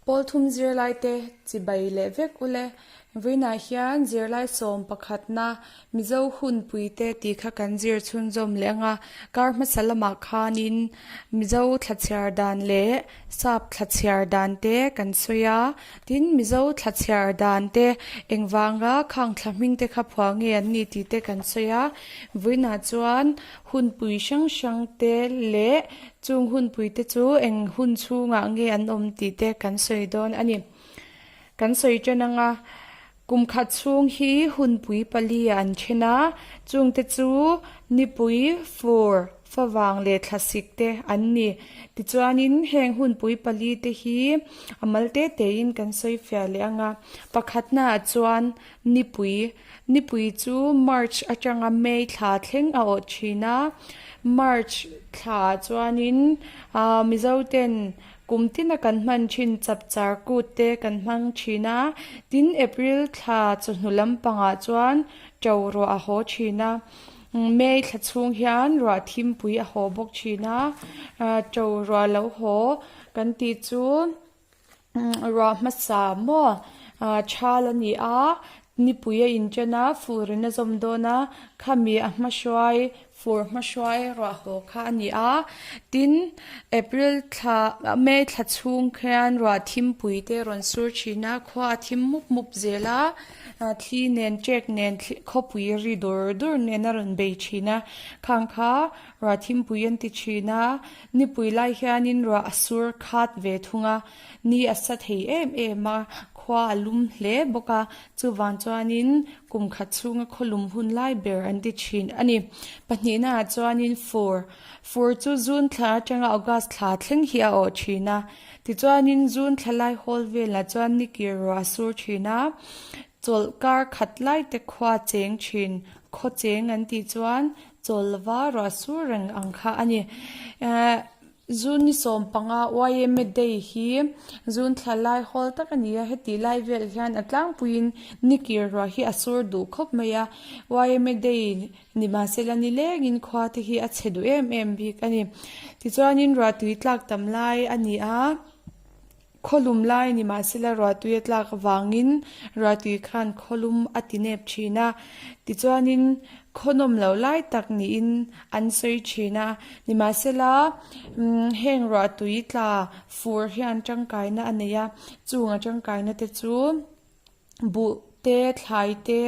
Pawlthum zirlaite chibai leh vek ule. Vawiinah hian zirlai sawm pakhatna Mizo hunpuite tih kha kan zir chhunzawm leh ang a, kar hmasa lamah khanin Mizo thlachhiar dan leh Sap thlachhiar dan te kan sawi a, tin Mizo thlachhiar dan te engvanga khang thla hming te kha phuah nge an ni tih te kan sawi a, vawiinah chuan hunpui hrang hrang te leh chung hunpui te chu eng hun chhungah nge an awm tih te kan sawi dawn a ni. Kan sawi tan ang a, kum khat chhung hi hunpui pali ah an then a, chungte chu nipui, fur, favang leh thlasik te an ni. Tichuanin heng hunpui pali te hi a mal te tein kan sawi fiah leh ang a, pakhatnaah chuan nipui, nipui chu March atanga May thla thleng a awh thin a, March thlaah chuanin ah Mizo ten Kum tina kan hman thin chapchar kut te kan hmang thin a, tin April thla chawhnu lampangah chuan to ruah a haw thin a, May thla chhung hian ruah thimpui a haw bawk thin a, to ruah lo haw kan tih chu ruah hmasa maw thal a ni a, nipui a inchen a, furin a zawm dawn a, khami a hmahruai Fur hmahruai ruah haw kha a ni a, tin April thla May thla chhung khian ruah thimpui te rawn sur thin a, khua a thim mup mup zel a, thli nen ṭek nen khawpui ri dur dur nen a rawn bei thin a, khang kha ruah thimpui an ti thin a, nipui lai hianin ruah a sur khat ve thung a, ni a sa thei em em a, khua a lum hle bawk a, chuvang chuanin Kum khat chhunga khawlum hun lai ber an ti thin a ni. Pahnihnaah chuanin fur. Fur chu June thla atanga August thla thleng hi a awh thin a. Tichuanin June thla lai hawl velah chuan ni kir ruah a sur thin a. Chawlh kar khat lai te khua cheng thin, khaw cheng an tih chuan chawl lova ruah sur reng ang kha a ni. June ni 15 YMA Day hi June thla lai hawl tak a ni a, heti lai vel hian a tlangpuiin ni kir ruah hi a sur duh khawp mai a, YMA Day ni mahsela ni lengin khua te hi a chhe duh em em bik a ni. Tichuanin ruah tui tlak tam lai a ni a. Khawlum lai ni mahsela ruahtui a tlak avangin ruahtui khan khawlum a ti nep thin a, tichuanin khawnawm loh lai tak niin an sawi thin a. Nimahsela heng ruahtui tla fur hian tangkaina a nei a, chung a tangkaina te chu Buh te, thlai te,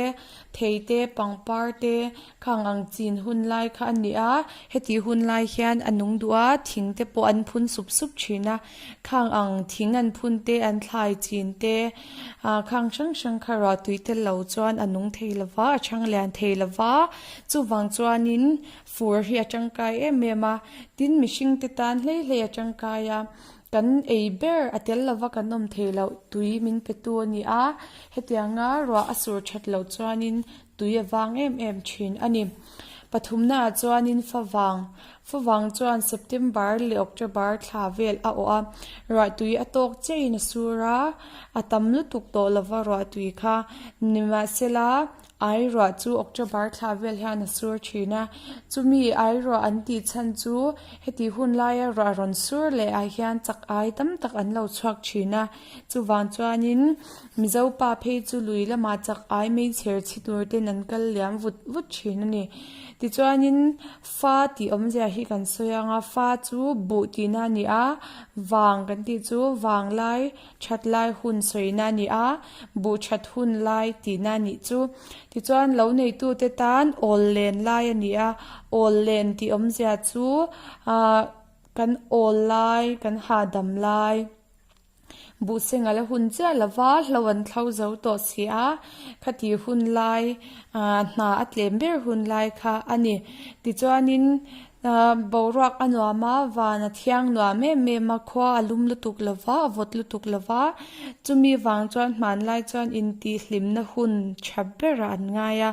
thei te, pangpar te khang ang chin hun lai kha a ni a, heti hun lai hian a nung duh a, thing te pawh an phun sup sup thin a, khang ang thing an phun te, an thlai chin te, ah khang hrang hrang kha ruah tui tel lo chuan a nung thei lo va, a chhang lian thei lo va, chuvang chuanin fur hi a tangkai em em a, tin mihring te tan hlei hlei a tangkai a. Kan ei ber a tel lova kan awm thei loh tui min pe tu a ni a, hetianga ruah a sur that loh chuanin tui a vang em em thin a ni. Pathumnaah chuanin favang, favang chuan September leh October thla vel a awh a, ruah tui a tawk chiahin a sur a, a tam lutuk tawh lova ruah tui kha nimahsela Ai ruah chu October thla vel hian a sur thin a, chumi ai ruah an tih chhan chu heti hun laia ruah rawn sur leh ah hian chak ai tam tak an lo chhuak thin a, chuvang chuanin Mizo pa phei chu lui lamah chak ai meichher chhi tur ten an kal liam vut vut thin a ni. Tichuanin fa tih awmzia hi kan sawi ang a, fa chu buh tihna a ni a, vang kan tih chu vanglai That lai hun sawina a ni a, buh that hun lai tihna a nih chu. Tichuan, lo neitute tan awl len lai a ni a, awl len tih awmzia chu ah kan awl lai, kan hahdam lai, buh seng a la hun chiah lo va, hlo an thlo zo tawh si a, khati hun lai ah hna a tlem ber hun lai kha a ni. Tichuanin. Boruak a nuam a, van a thiang nuam em em a, khua a lum lutuk lo va, a vawt lutuk lo va, chumi vang chuan hmanlai chuan intihhlimna hun tha berah an ngai a,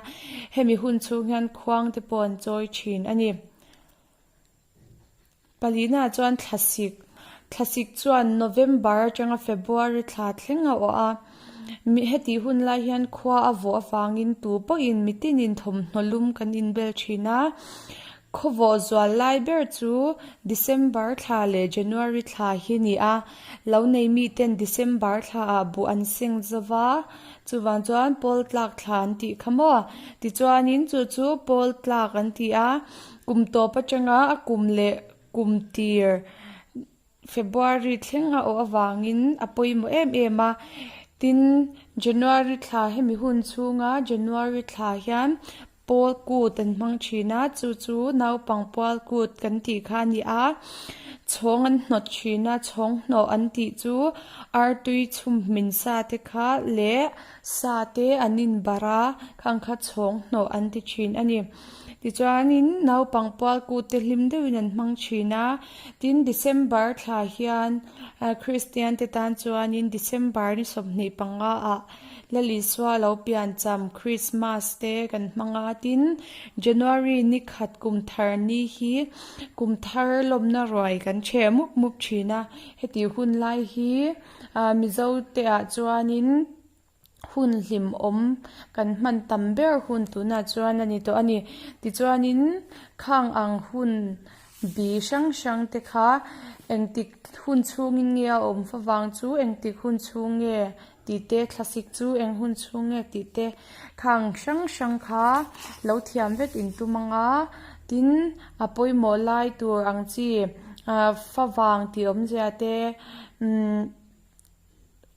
hemi hun chhung hian khuang te pawh an chawi thin a ni. Palina chuan thlasik, thlasik chuan November atanga February thla thleng a awh a, heti hun lai hian khua a vawh avangin tu pawhin mitinin thawmhnaw lum kan inbel thin a. Khawvawh zual lai ber chu December thla leh January thla hi ni a. Lo nei miten December thlaah buh an seng zo va, chuvang chuan pawl tlak thla an tih kha maw? Tichuanin chu chu pawl tlak an ti a, kum tawp atanga a kum leh kum tir February thleng a awh avangin a pawimawh em em a. Tin, January thla hemi hun chhunga January thla hian pawl kut an hmang thin a, chu chu naupang pual kut kan tih kha a ni a. Chhawng an hnawt thin a, chhawng hnawh an tih chu artui chhum hmin sa te kha leh sa te an inbarh a, khang kha chhawng hnawh an ti thin a ni. Tichuanin naupang pual kut te hlim deuhin an hmang thin a, tin December thla hian Kristian te tan chuanin December ni 25 ah Lal Isua lo pian cham Christmas te kan hmang a, tin January ni khat kum thar ni hi kum thar lawmna ruai kan chheh mup mup thin a, heti hun lai hi Mizo te ah chuanin. hun hlimawm kan hman tam ber hun tunah chuan a ni tawh a ni. Tichuanin khang ang hun bi hrang hrang te kha engtik hun chhungin nge a awm favang chu engtik hun chhung nge tih te thlasik chu eng hun chhung nge tih te khang hrang hrang kha lo thiam vek in tum ang a tin a pawimawh lai tur ang chi ah favang tih awmzia te umm.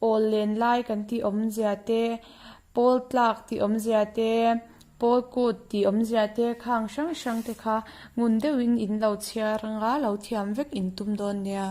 Awl len lai kan tih awmzia te, pawl tlak tih awmzia te, pawl kut tih awmzia te khang hrang hrang te kha ngun deuhin in lo chhiar anga lo thiam vek in tum dawn nia.